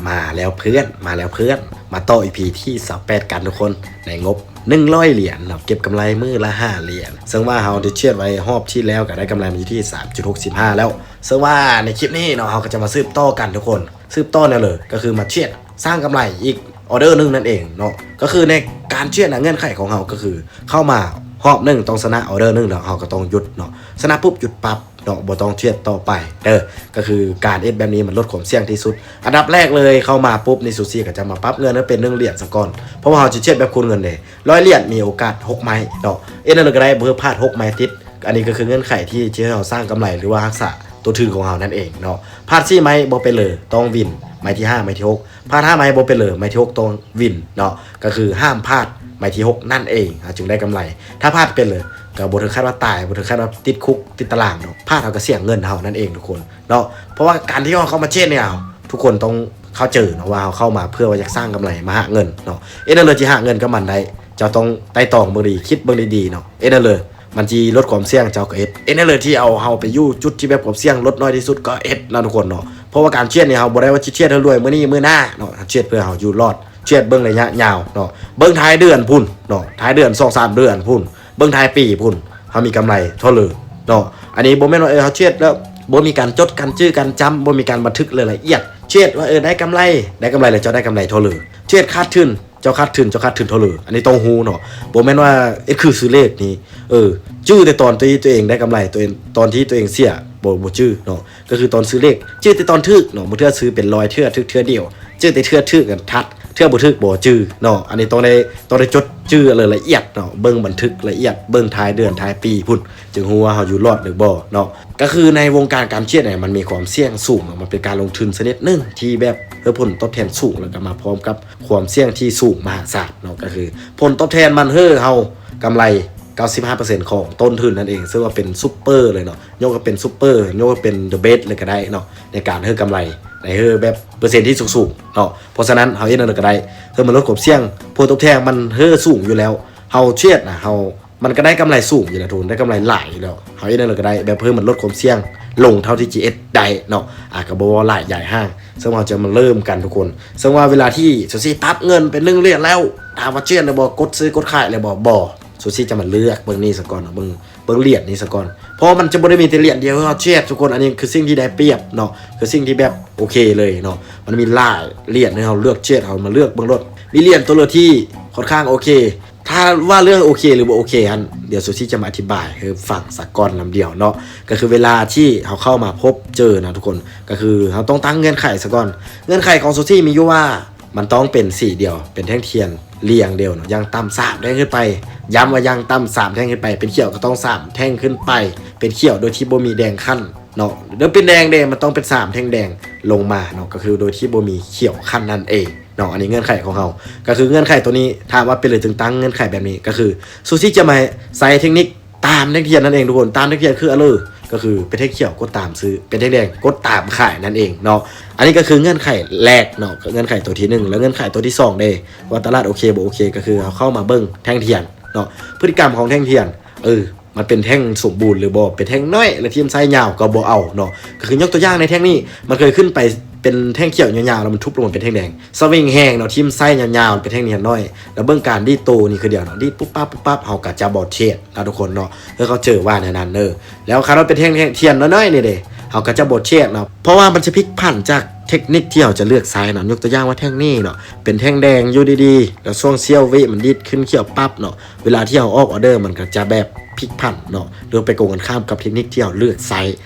ມາແລ້ວເພື່ອນ ມາແລ້ວເພື່ອນ ມາຕໍ່ ອີພີ ທີຊາວແປດກັນທຸກຄົນ ໃນງົບໜຶ່ງຮ້ອຍຫຼຽນເນາະ ເກັບກຳໄລມື້ລະຫ້າຫຼຽນ ເຊິ່ງວ່າເຮົາໄດ້ເທຣດໄວ້ຮອບທີ່ແລ້ວ ກໍໄດ້ກຳໄລມາຢູ່ທີ່ສາມຈຸດຫົກສິບຫ້າແລ້ວ ເຊິ່ງວ່າໃນຄລິບນີ້ເນາະ ເຮົາກໍຈະມາສືບຕໍ່ກັນທຸກຄົນ ສືບຕໍ່ແນວເລີຍ ກໍຄືມາເທຣດສ້າງກຳໄລອີກອໍເດີໜຶ່ງນັ້ນເອງເນາະ ກໍຄືໃນການເທຣດນະ ເງື່ອນໄຂຂອງເຮົາກໍຄື ເຂົ້າມາຮອບໜຶ່ງຕ້ອງຊະນະອໍເດີໜຶ່ງ ແລ້ວເຮົາກໍຕ້ອງຢຸດເນາະ ຊະນະປຸບຢຸດປັບ ເນາະ ບໍ່ຕ້ອງເທຣດຕໍ່ໄປເດີ ກໍຄືການເຮັດແບບນີ້ມັນລົດຄວາມສ່ຽງທີ່ສຸດ. ອັນດັບແລກເລີຍເຂົ້າມາປຸບນີ້ ຊູຊີກໍຈະມາປັບເງິນໃຫ້ເປັນໜຶ່ງຫຼຽນສາກ່ອນ ເພາະວ່າເຮົາຈະເທຣດແບບຄູນເງິນເດ້ ຮ້ອຍຫຼຽນມີໂອກາດຫົກໄມ້ເນາະ ເຮັດແນວໃດກໍໄດ້ ບໍ່ໃຫ້ພາດຫົກໄມ້ຕິດ. ອັນນີ້ກໍຄືເງື່ອນໄຂທີ່ ທີ່ໃຫ້ເຮົາສ້າງກຳໄລ ຫຼືວ່າຮັກສາຕົວທຶນຂອງເຮົານັ້ນເອງເນາະ ພາດສີ່ໄມ້ບໍ່ເປັນເລີຍ ຕ້ອງວິນ ໄມ້ທີຫ້າ ໄມ້ທີຫົກ ພາດຫ້າໄມ້ບໍ່ເປັນເລີຍ ໄມ້ທີຫົກຕ້ອງວິນເນາະ ກໍຄືຫ້າມພາດໄມ້ທີຫົກນັ້ນເອງ ເຮົາຈຶ່ງໄດ້ກຳໄລ. ຖ້າພາດເປັນເລີຍ ກໍບໍ່ເຖິງຂັ້ນວ່າຕາຍ ບໍ່ເຖິງຂັ້ນວ່າຕິດຄຸກຕິດຕາລາງເນາະ ພາດເຮົາກໍເສຍເງິນເຮົານັ້ນເອງທຸກຄົນເນາະ ເພາະວ່າການທີ່ເຮົາເຂົ້າມາເທຣດນີ້ ທຸກຄົນຕ້ອງເຂົ້າໃຈເນາະວ່າເຮົາເຂົ້າມາເພື່ອວ່າຢາກສ້າງກຳໄລມະຫະເງິນເນາະ ເຮັດແນວເລີຍທີ່ຫາເງິນກັບມັນໄດ້ ເຈົ້າຕ້ອງໄຕ່ຕອງເບິ່ງດີ ຄິດເບິ່ງດີໆເນາະ ເຮັດແນວເລີຍ ມັນຊິລົດຄວາມສ່ຽງ ເຈົ້າກໍເຮັດ ເຮັດແນວເລີຍທີ່ເອົາເຮົາໄປຢູ່ຈຸດທີ່ແບບຄວາມສ່ຽງລົດນ້ອຍທີ່ສຸດກໍເຮັດເນາະທຸກຄົນເນາະ ເພາະວ່າການເທຣດນີ້ ເຮົາບໍ່ໄດ້ວ່າຊິເທຣດໃຫ້ລວຍມື້ນີ້ມື້ໜ້າເນາະ ເຮົາເທຣດເພື່ອເຮົາຢູ່ລອດ ເທຣດເບິ່ງໄລຍະຍາວເນາະ ເບິ່ງທ້າຍເດືອນພຸ້ນເນາະ ທ້າຍເດືອນສອງສາມເດືອນພຸ້ນ ເບິ່ງທ້າຍປີພຸ້ນ ເຮົາມີກຳໄລເທົ່າເລີເນາະ. ອັນນີ້ບໍ່ແມ່ນວ່າ ເອີ ເຮົາເທຣດແລ້ວບໍ່ມີການຈົດ ການຈື່ ການຈຳ ບໍ່ມີການບັນທຶກລາຍລະອຽດ ເທຣດວ່າ ເອີ ໄດ້ກຳໄລ ໄດ້ກຳໄລແລ້ວເຈົ້າໄດ້ກຳໄລເທົ່າເລີ ເທຣດຂາດທຶນ ເຈົ້າຂາດທຶນ ເຈົ້າຂາດທຶນເທົ່າເລີ ອັນນີ້ຕ້ອງຮູ້ເນາະ. ບໍ່ແມ່ນວ່າເຮັດຄືຊື້ເລກນີ້ ເອີ ຈື່ແຕ່ຕອນທີ່ຕົວເອງໄດ້ກຳໄລ ຕົວເອງ ຕອນທີ່ຕົວເອງເສຍ ບໍ່ ບໍ່ຈື່ເນາະ. ກໍຄືຕອນຊື້ເລກ ຈື່ແຕ່ຕອນຖືກເນາະ ບາງເທື່ອຊື້ເປັນຮ້ອຍເທື່ອ ຖືກເທື່ອດຽວ ຈື່ແຕ່ເທື່ອຖືກກັນທັດ ເທື່ອບໍ່ຖືກບໍ່ຈື່ເນາະ. ອັນນີ້ຕ້ອງໄດ້ ຕ້ອງໄດ້ຈົດຈື່ລາຍລະອຽດເນາະ ເບິ່ງບັນທຶກລະອຽດ ເບິ່ງທ້າຍເດືອນທ້າຍປີພຸ້ນ ຈຶ່ງຮູ້ວ່າເຮົາຢູ່ລອດຫຼືບໍ່ເນາະ. ກໍຄືໃນວົງການການເທຣດນີ້ ມັນມີຄວາມສ່ຽງສູງເນາະ ມັນເປັນການລົງທຶນຊະນິດໜຶ່ງທີ່ແບບໃຫ້ຜົນຕອບແທນສູງ ແລ້ວກໍມາພ້ອມກັບຄວາມສ່ຽງທີ່ສູງມະຫາສານເນາະ. ກໍຄືຜົນຕອບແທນມັນໃຫ້ເຮົາກຳໄລເກົ້າສິບຫ້າເປີເຊັນຂອງຕົ້ນທຶນນັ້ນເອງ ເຊິ່ງວ່າເປັນຊຸບເປີເລີຍເນາະ ຍົກວ່າເປັນຊຸບເປີ ຍົກວ່າເປັນເດີເບສເລີຍກໍໄດ້ເນາະ ໃນການເຮີ້ກຳໄລ ໃນເຮີ້ແບບເປີເຊັນທີ່ສູງໆເນາະ. ເພາະສະນັ້ນ ເຮົາເຮັດແນວໃດກໍໄດ້ ເພື່ອມັນລົດຄວາມສ່ຽງ ຜົນຕອບແທນມັນເຮີ້ສູງຢູ່ແລ້ວ ເຮົາເທຣດນະ ເຮົາ ມັນກໍໄດ້ກຳໄລສູງຢູ່ແລ້ວທຸກຄົນ ໄດ້ກຳໄລຫຼາຍຢູ່ແລ້ວ ເຮົາເຮັດແນວໃດກໍໄດ້ ແບບເພື່ອມັນລົດຄວາມສ່ຽງລົງເທົ່າທີ່ຈະເຮັດໄດ້ເນາະ. ອາ ກໍບໍ່ເວົ້າຫຼາຍຢາຍຫ່າງ ເຊິ່ງວ່າເຮົາຈະມາເລີ່ມກັນທຸກຄົນ. ເຊິ່ງວ່າເວລາທີ່ຊູຊີປັບເງິນເປັນໜຶ່ງຫຼຽນແລ້ວ ຖາມວ່າເທຣດແລ້ວບໍ່ ກົດຊື້ກົດຂາຍແລ້ວບໍ່ ບໍ່ ຊູຊີຈະມາເລືອກເບິ່ງນີ້ສາກ່ອນເນາະ ເບິ່ງ ເບິ່ງຫຼຽນນີ້ສາກ່ອນ ເພາະວ່າມັນຈະບໍ່ໄດ້ມີແຕ່ຫຼຽນດຽວໃຫ້ເຮົາເທຣດທຸກຄົນ. ອັນນີ້ຄືສິ່ງທີ່ໄດ້ປຽບເນາະ ຄືສິ່ງທີ່ແບບໂອເຄເລີຍເນາະ ມັນມີຫຼາຍຫຼຽນໃຫ້ເຮົາເລືອກເທຣດ ເຮົາມາເລືອກເບິ່ງໂລດ. ມີຫຼຽນຕົວເລີກທີ່ຄ່ອນຂ້າງໂອເຄ ຖ້າວ່າເລື່ອງໂອເຄຫຼືບໍ່ໂອເຄຫັ້ນ ດຽວຊູຊີຈະມາອະທິບາຍໃຫ້ຟັງສາກ່ອນນຳດຽວເນາະ. ກໍຄືເວລາທີ່ເຮົາເຂົ້າມາພົບເຈີນະທຸກຄົນ ກໍຄືເຮົາຕ້ອງຕັ້ງເງື່ອນໄຂສາກ່ອນ. ເງື່ອນໄຂຂອງຊູຊີມີຢູ່ວ່າ ມັນຕ້ອງເປັນສີດຽວ ເປັນແທ່ງທຽນລຽງດຽວເນາະ ຢ່າງຕ່ຳສາມແທ່ງຂຶ້ນໄປ ຢ້ຳວ່າຢ່າງຕ່ຳສາມແທ່ງຂຶ້ນໄປ ເປັນຂຽວກໍຕ້ອງສາມແທ່ງຂຶ້ນໄປ ເປັນຂຽວໂດຍທີ່ບໍ່ມີແດງຂັ້ນເນາະ ຫຼືເປັນແດງເດ້ ມັນຕ້ອງເປັນສາມແທ່ງແດງລົງມາເນາະ ກໍຄືໂດຍທີ່ບໍ່ມີຂຽວຂັ້ນນັ້ນເອງເນາະ. ອັນນີ້ເງື່ອນໄຂຂອງເຮົາ ກໍຄືເງື່ອນໄຂຕົວນີ້ ຖາມວ່າເປັນຫຍັງຈຶ່ງຕັ້ງເງື່ອນໄຂແບບນີ້ ກໍຄືຊູຊີຈະມາໃຊ້ເທັກນິກ ຕາມແທ່ງທຽນນັ້ນເອງທຸກຄົນ ຕາມແທ່ງທຽນຄືອະເລີ ກໍຄືເປັນແທ່ງຂຽວກົດຕາມຊື້ ເປັນແທ່ງແດງກົດຕາມຂາຍນັ້ນເອງເນາະ. ອັນນີ້ກໍຄືເງື່ອນໄຂແລກເນາະ ເງື່ອນໄຂຕົວທີໜຶ່ງ ແລະ ເງື່ອນໄຂຕົວທີສອງເດ້ ວ່າຕະຫຼາດໂອເຄບໍ່ໂອເຄ ກໍຄືເຮົາເຂົ້າມາເບິ່ງແທ່ງທຽນເນາະ ພຶດຕິກຳຂອງແທ່ງທຽນ ເອີ ມັນເປັນແທ່ງສົມບູນຫຼືບໍ່ ເປັນແທ່ງນ້ອຍ ແລະ ຖິ້ມໄຊຍາວກໍບໍ່ເອົາເນາະ. ກໍຄືຍົກຕົວຢ່າງໃນແທ່ງນີ້ ມັນເຄີຍຂຶ້ນໄປເປັນແທ່ງຂຽວຍາວໆ ແລ້ວມັນທຸບລົງມາເປັນແທ່ງແດງ ສະວິງແຮງເນາະ ຖິ້ມໄຊຍາວໆ ເປັນແທ່ງທຽນນ້ອຍ ແລ້ວເບິ່ງການດີດໂຕນີ້ຄືດຽວເນາະ ດີດປຸບປັບປຸບປັບ ເຮົາກໍຈະບໍ່ເທຣດ ເນາະທຸກຄົນເນາະ ເອີ ເຂົ້າໃຈວ່າແນວນັ້ນເດີ. ແລ້ວຄັນວ່າເປັນແທ່ງທຽນນ້ອຍໆນີ້ເດ້ ເຮົາກໍຈະບໍ່ເທຣດເນາະ ເພາະວ່າມັນຈະພິກຜັນຈາກເທັກນິກທີ່ເຮົາຈະເລືອກໃຊ້ເນາະ. ຍົກຕົວຢ່າງວ່າແທ່ງນີ້ເນາະ ເປັນແທ່ງແດງຢູ່ດີໆ ແລ້ວຊ່ວງສຽວວິມັນດີດຂຶ້ນຂຽວປັບເນາະ ເວລາທີ່ເຮົາອອກອໍເດີມັນກໍຈະແບບພິກຜັນເນາະ ຫຼືໄປກົງກັນຂ້າມກັບເທັກນິກທີ່ເຮົາເລືອກໃຊ້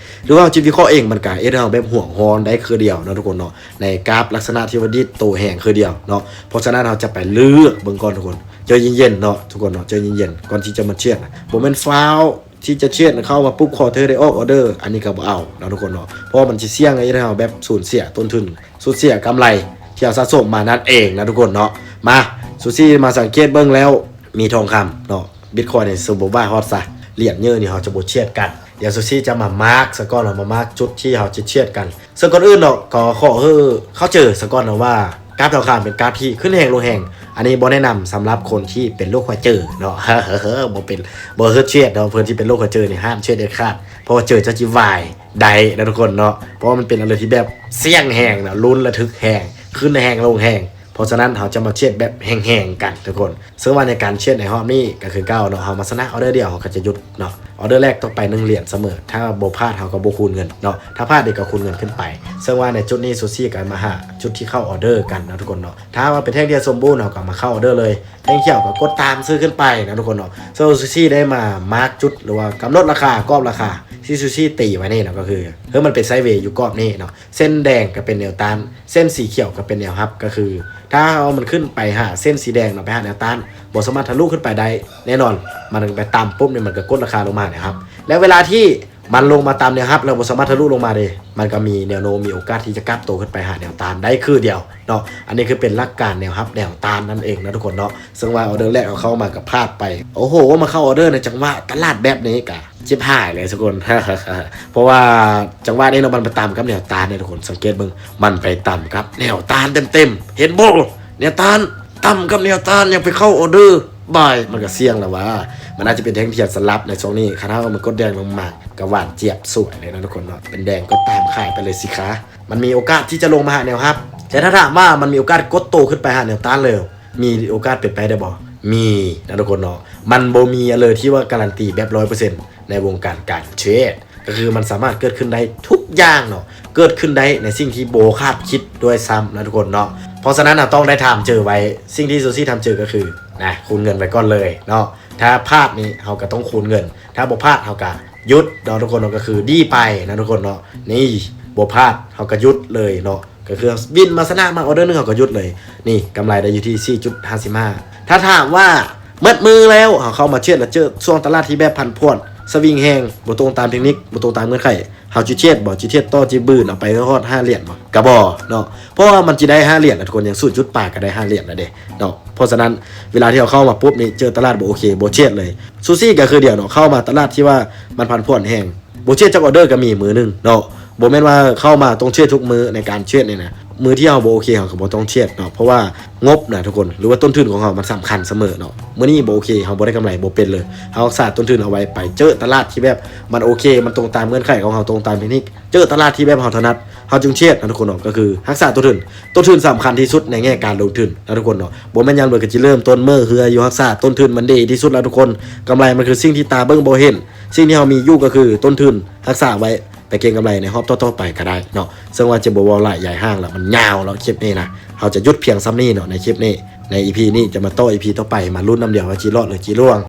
ຫຼືວ່າເຮົາຈະວິເຄາະເອງ ມັນກໍເຮັດໃຫ້ເຮົາແບບຫົວຮ້ອນໄດ້ຄືດຽວເນາະທຸກຄົນເນາະ ໃນກາບລັກສະນະທີ່ວ່າດີດໂຕແຮງຄືດຽວເນາະ. ເພາະສະນັ້ນເຮົາຈະໄປເລືອກເບິ່ງກ່ອນທຸກຄົນ ໃຈເຢັນໆເນາະທຸກຄົນເນາະ ໃຈເຢັນໆ ກ່ອນທີ່ຈະມາເທຣດນະ ບໍ່ແມ່ນຟ້າວ ທີ່ຈະເທຣດເຂົ້າມາປຸບຂໍເທີໄດ້ອອກອໍເດີ ອັນນີ້ກໍບໍ່ເອົາເນາະທຸກຄົນເນາະ ເພາະວ່າມັນຊິສ່ຽງໃຫ້ເຮົາແບບສູນເສຍຕົ້ນທຶນ ສູນເສຍກຳໄລທີ່ເຮົາສະສົມມານັ້ນເອງນະທຸກຄົນເນາະ. ມາ ຊູຊີມາສັງເກດເບິ່ງແລ້ວ ມີທອງຄຳເນາະ ບິດຄອຍນີ້ສົມມຸດວ່າຮອດຊະ ຫຼຽນເຍີນີ້ເຮົາຈະບໍ່ເທຣດກັນ ດຽວຊູຊີຈະມາມາກສາກ່ອນ ເຮົາມາມາກຈຸດທີ່ເຮົາຈະເທຣດກັນ. ເຊິ່ງກ່ອນອື່ນເນາະ ກໍຂໍໃຫ້ເຂົ້າໃຈສາກ່ອນເນາະວ່າ ກາບທອງຄຳເປັນກາບທີ່ຂຶ້ນແຮງລົງແຮງ ອັນນີ້ບໍ່ແນະນຳສຳລັບຄົນທີ່ເປັນໂລກຫົວເຈີເນາະ ບໍ່ເປັນ ບໍ່ເຮັດເທຣດເນາະ. ເພິ່ນທີ່ເປັນໂລກຫົວເຈີນີ້ຫ້າມເທຣດເດັດຂາດ ເພາະວ່າເຈີເຈົ້າຊິວາຍໄດ້ນະທຸກຄົນເນາະ ເພາະວ່າມັນເປັນອາວຸດທີ່ແບບສ່ຽງແຮງເນາະ ລຸນລະທຶກແຮງ ຂຶ້ນແຮງລົງແຮງ. ເພາະສະນັ້ນເຮົາຈະມາເທຣດແບບແຮງໆກັນທຸກຄົນ. ເຊິ່ງວ່າໃນການເທຣດໃນຮອບນີ້ກໍຄືເກົ່າເນາະ ເຮົາມາຊະນະອໍເດີດຽວເຮົາກໍຈະຢຸດເນາະ ອໍເດີແລກຕ້ອງໄປໜຶ່ງຫຼຽນສະເໝີ ຖ້າບໍ່ພາດເຮົາກໍບໍ່ຄູນເງິນເນາະ ຖ້າພາດອີກກໍຄູນເງິນຂຶ້ນໄປ. ເຊິ່ງວ່າໃນຈຸດນີ້ຊູຊີກໍມາຫາຈຸດທີ່ເຂົ້າອໍເດີກັນເນາະທຸກຄົນເນາະ. ຖ້າວ່າເປັນແທ່ງທຽນສົມບູນເຮົາກໍມາເຂົ້າອໍເດີເລີຍ ແທ່ງຂຽວກໍກົດຕາມຊື້ຂຶ້ນໄປເນາະທຸກຄົນເນາະ. ເຊິ່ງຊູຊີໄດ້ມາມາກຈຸດ ຫຼືວ່າກຳນົດລາຄາ ກອບລາຄາທີ່ຊູຊີຕີໄວ້ນີ້ເນາະ ກໍຄືເອີ ມັນເປັນໄຊເວຢູ່ກອບນີ້ເນາະ ເສັ້ນແດງກໍເປັນແນວຕ້ານ ເສັ້ນສີຂຽວກໍເປັນແນວຮັບ ກໍຄືຖ້າເອົາມັນຂຶ້ນໄປຫາເສັ້ນສີແດງເນາະ ໄປຫາແນວຕ້ານ ບໍ່ສາມາດທະລຸຂຶ້ນໄປໄດ້ແນ່ນອນ ມັນໄປຕ່ຳປຸບນີ້ ມັນກໍກົດລາຄາລົງມາຫາແນວຮັບ ແລະ ເວລາທີ່ມັນລົງມາຕາມແນວຮັບແລ້ວບໍ່ສາມາດທະລຸລົງມາເດ ມັນກໍມີແນວໂນ້ມ ມີໂອກາດທີ່ຈະກັບໂຕຂຶ້ນໄປຫາແນວຕ້ານໄດ້ຄືດຽວເນາະ. ອັນນີ້ຄືເປັນຫຼັກການແນວຮັບແນວຕ້ານນັ້ນເອງນະທຸກຄົນເນາະ. ເຊິ່ງວ່າອໍເດີແລກເຮົາເຂົ້າມາກໍພາດໄປ ໂອ້ໂຫ ມາເຂົ້າອໍເດີໃນຈັງຫວະຕະຫຼາດແບບນີ້ກະ ຊິບຫາຍເລີຍທຸກຄົນ ເພາະວ່າຈັງຫວະນີ້ເນາະ ມັນໄປຕາມກັບແນວຕ້ານເດ້ທຸກຄົນ. ສັງເກດເບິ່ງ ມັນໄປຕາມກັບແນວຕ້ານເຕັມໆ ເຫັນບໍ່? ແນວຕ້ານ ຕາມກັບແນວຕ້ານ ຍັງໄປເຂົ້າອໍເດີບາຍ ມັນກໍສ່ຽງແລ້ວວ່າ ມັນອາດຈະເປັນແທ່ງທຽນສະຫຼັບໃນຊ່ວງນີ້. ຄັນເຮົາມັນກົດແດງລົງມາ ກໍຫວານຈຽບສວຍເລີຍນະທຸກຄົນເນາະ ເປັນແດງກໍຕາມຂາຍໄປເລີຍຊິຄະ. ມັນມີໂອກາດທີ່ຈະລົງມາຫາແນວຮັບ ແຕ່ຖ້າຖາມວ່າມັນມີໂອກາດກົດໂຕຂຶ້ນໄປຫາແນວຕ້ານເລີຍ ມີໂອກາດເປັນໄປໄດ້ບໍ່? ມີນະທຸກຄົນເນາະ. ມັນບໍ່ມີອັນເລີຍທີ່ວ່າກາຣັນຕີແບບຮ້ອຍເປີເຊັນໃນວົງການການເທຣດ ກໍຄືມັນສາມາດເກີດຂຶ້ນໄດ້ທຸກຢ່າງເນາະ ເກີດຂຶ້ນໄດ້ໃນສິ່ງທີ່ບໍ່ຄາດຄິດດ້ວຍຊ້ຳນະທຸກຄົນເນາະ. ເພາະສະນັ້ນເຮົາຕ້ອງໄດ້ຖາມເຈີໄວ້ ສິ່ງທີ່ຊູຊີຖາມເຈີກໍຄືນະ ຄູນເງິນໄວ້ກ່ອນເລີຍເນາະ. ຖ້າພາດນີ້ເຮົາກໍຕ້ອງຄູນເງິນ ຖ້າບໍ່ພາດເຮົາກໍຢຸດເນາະທຸກຄົນເນາະ ກໍຄືດີໄປນະທຸກຄົນເນາະ. ນີ້ບໍ່ພາດເຮົາກໍຢຸດເລີຍເນາະ ກໍຄືວິນມາຊະນະມາອໍເດີໜຶ່ງ ເຮົາກໍຢຸດເລີຍ. ນີ້ກຳໄລໄດ້ຢູ່ທີ່ສີ່ຈຸດຫ້າສິບຫ້າ. ຖ້າຖາມວ່າໝົດມືແລ້ວ ເຮົາເຂົ້າມາເທຣດແລ້ວເຈີຊ່ວງຕະຫຼາດທີ່ແບບຜັນຜວນ ສະວິງແຮງ ບໍ່ຕົງຕາມເທັກນິກ ບໍ່ຕົງຕາມເງື່ອນໄຂ ເຮົາຊິເທຣດບໍ່? ຊິເທຣດຕໍ່ ຊິບືນເອົາໄປຮອດຫ້າຫຼຽນບໍ່? ກະບໍ່ເນາະ ເພາະວ່າມັນຊິໄດ້ຫ້າຫຼຽນນະທຸກຄົນ ຫຍັງສູນຈຸດປາຍກໍໄດ້ຫ້າຫຼຽນແລ້ວເດ້ເນາະ. ເພາະສະນັ້ນເວລາທີ່ເຮົາເຂົ້າມາປຸບນີ້ ເຈີຕະຫຼາດບໍ່ໂອເຄ ບໍ່ເທຣດເລີຍ. ຊູຊີກໍຄືດຽວເນາະ ເຂົ້າມາຕະຫຼາດທີ່ວ່າມັນຜັນຜວນແຮງ ບໍ່ເທຣດຈັກອໍເດີກໍມີມື້ໜຶ່ງເນາະ. ບໍ່ແມ່ນວ່າເຂົ້າມາຕ້ອງເທຣດທຸກມື້ໃນການເທຣດນີ້ນະ ມື້ທີ່ເຮົາບໍ່ໂອເຄເຮົາກໍບໍ່ຕ້ອງເທຣດເນາະ ເພາະວ່າງົບນະທຸກຄົນ ຫຼືວ່າຕົ້ນທຶນຂອງເຮົາມັນສຳຄັນສະເໝີເນາະ. ມື້ນີ້ບໍ່ໂອເຄ ເຮົາບໍ່ໄດ້ກຳໄລ ບໍ່ເປັນເລີຍ. ເຮົາຮັກສາຕົ້ນທຶນເອົາໄວ້ ໄປເຈີຕະຫຼາດທີ່ແບບມັນໂອເຄ ມັນຕົງຕາມເງື່ອນໄຂຂອງເຮົາ ຕົງຕາມເທັກນິກ ເຈີຕະຫຼາດທີ່ແບບເຮົາຖະໜັດ ເຮົາຈຶ່ງເທຣດນະທຸກຄົນເນາະ. ກໍຄືຮັກສາຕົ້ນທຶນ ຕົ້ນທຶນສຳຄັນທີ່ສຸດໃນແງ່ການລົງທຶນນະທຸກຄົນເນາະ. ບໍ່ແມ່ນຫຍັງເລີຍ ກໍຊິເລີ່ມຕົ້ນເມີ້ເຮືອຢູ່ ຮັກສາຕົ້ນທຶນມັນດີທີ່ສຸດລະທຸກຄົນ. ກຳໄລມັນຄືສິ່ງທີ່ຕາເບິ່ງບໍ່ເຫັນ ສິ່ງທີ່ເຮົາມີຢູ່ກໍຄືຕົ້ນທຶນ ຮັກສາໄວ້ ໄປເກັງກຳໄລໃນຮອບຕໍ່ໆໄປກໍໄດ້ເນາະ. ເຊິ່ງວ່າຈະບໍ່ເວົ້າຫຼາຍຢາຍຫ່າງລະ ມັນຍາວແລ້ວຄລິບນີ້ນະ ເຮົາຈະຢຸດພຽງສ່ຳນີ້ເນາະໃນຄລິບນີ້. ໃນອີພີນີ້ຈະມາຕໍ່ອີພີຕໍ່ໄປ ມາລຸ້ນນຳດຽວວ່າຊິລອດຫຼືຊິລ່ວງ.